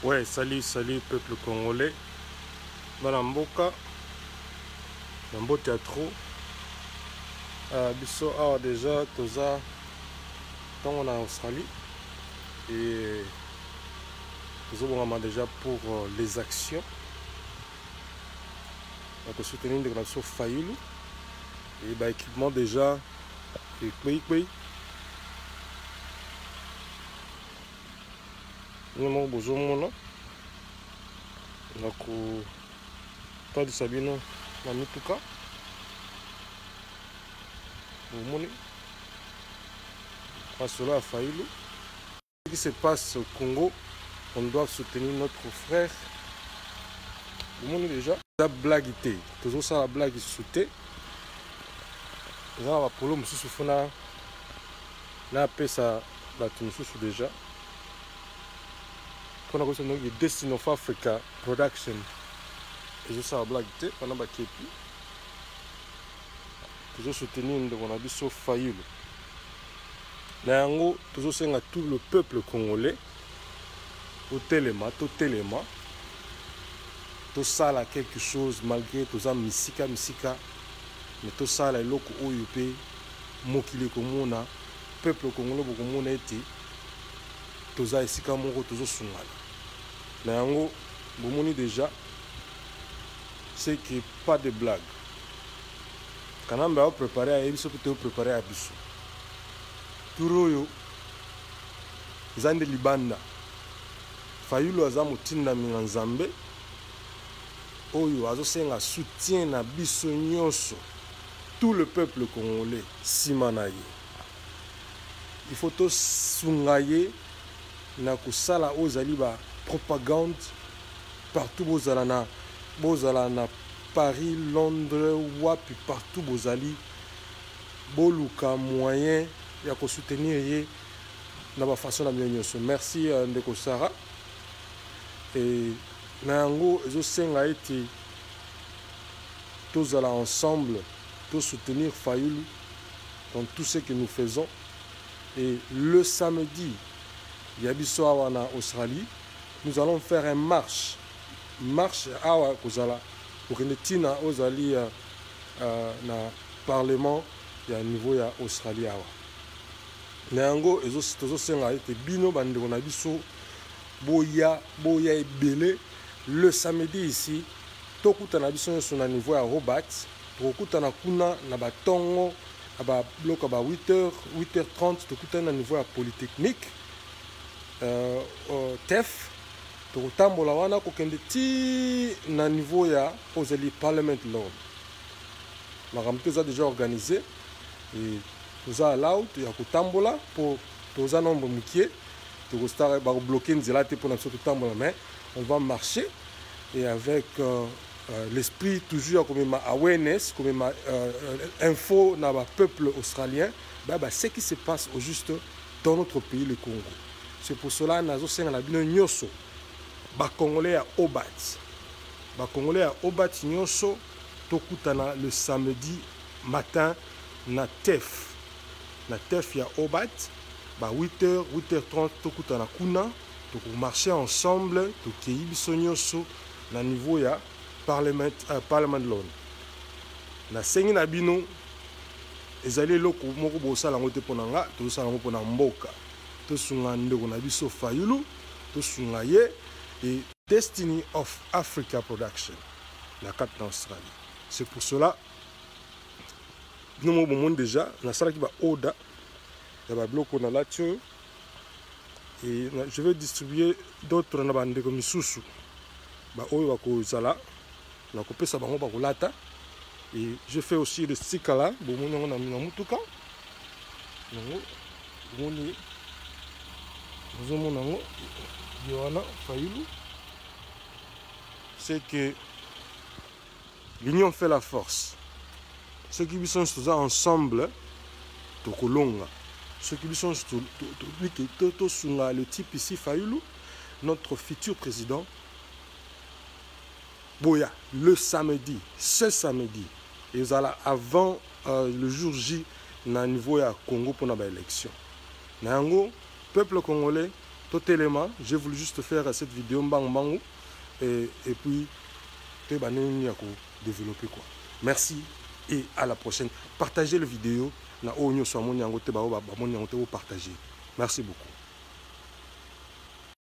Ouais, salut, salut peuple congolais. Bana mboka na mbote ya trop. Biso awa déjà toza ntongo na Australie et tozobongama déjà pour les actions ya kosoutenir ndeko na biso Fayulu et ba équipement déjà ekweyikwei. Bino moko bozomona na kotalisa bino na mituka bomoni masolo ya Fayulu. Ce qui se passe au Congo, on doit soutenir notre frère. Bomoni déjà eza blague te, tozosala blague lisusu te. Eza na bapolo mosusu fona napesa bato mosusu déjà mpona koyebisa ndenge Destiny of Africa Production ezosala blague te. Mpona bakepi tozosoutenir ndeko na biso Fayulu. Na yango tozosenga tout le peuple congolais totelema, totelema, tosala quelque chose malgré toza misika misika, mais tosala eloko oyo mpe mokili ekomona, peuple congolais bokomona ete toza esika moko, tozosungana. Na yango bomoni déjà, c'est que pas de blague. Kanambe aopréparé, ayebi biso mpe toopréparé ya biso. Tour oyo eza nde libanda. Fayulu aza motindami na Nzambe oyo azosenga soutien na biso nyonso, tout le peuple congolais nsima na ye. Il faut tosunga ye na kosala oyo ezali ba propagande partout. Bozala na Paris, Londres, wapi, partout bozali, boluka moyen ya kosoutenir ye na bafaçon na bino nyonso. Merci, ndeko Sara. E na yango ezosenga ete tozala ensemble, tosoutenir Fayulu dans tout ce que nous faisons. Et le samedi ya biso awa na Australie, nous allons faire un marche, marche awa kozala kokende ntina oyo ezali na parlement ya niveau ya Australie awa. Na yango tozosenga ete bino bandeko na biso boya, boya ebele le samedi ici. Tokutana biso nyonso na niveau ya Hobart. Tokokutana kuna na batongo na babiloko ya ba 8 h, 8 h 30. Tokutani na niveau ya Polytechnique, TAFE. Tokotambola wana kokende ti na niveau ya oyo ezali Parliament Lawn. Makambo to eza déjà organisé et toza allowed ya kotambola mpo toza nombre mokie. Tokostar bakobloquer nzela te mpona biso totambola, mais on va marcher et avec l'esprit toujours ya komema awareness, komema info na bapeuple australien ba ce qui se passe au juste dans notre pays, le Congo. C'est pour cela nazosenga na bino nyonso bacongolais ya Hobart, bacongolais ya Hobart nyonso, tokutana le samedi matin na TAFE, na TAFE ya Hobart, ba 8h, 8h30. Tokutana kuna, tokomarche ensemble, tokei biso nyonso na niveau ya Parliament Lawn. Nasengi na bino, ezali eloko moko bosala yango te mpo na nga, tozosala yango mpo na mboka. Tosunga ndeko na biso Fayulu, tosunga ye et Destiny of Africa Production na kati na Australie. C'est pour cela bino moko bomoni déjà nasalaki baorder ya babiloko nalati oyo et je vais distribuer d'autres na bandeko misusu baoyo bakozala na kopesa bango bakolata. Et je fais aussi le stikala, bomoni yango na mutuka yango, bomoni, ozomona yango ye wana Fayulu. C'est que l'union fait la force. Soki biso nyonso toza ensemble, tokolonga. Soki biso nyonso tosunga le type ici, Fayulu, notre futur président. Boya le samedi, ce samedi ezala avant le jour J na niveau ya Congo mpona baélection. Na yango peuple congolais, Totelema. J'ai voulu juste faire cette vidéo mbangu mbangu et puis toyeba ndenge nini ya kodévelopper quoi. Merci et à la prochaine. Partagez le vidéo na oyo nyonso amoni yango te, bao bamoni yango te, bopartager. Merci beaucoup.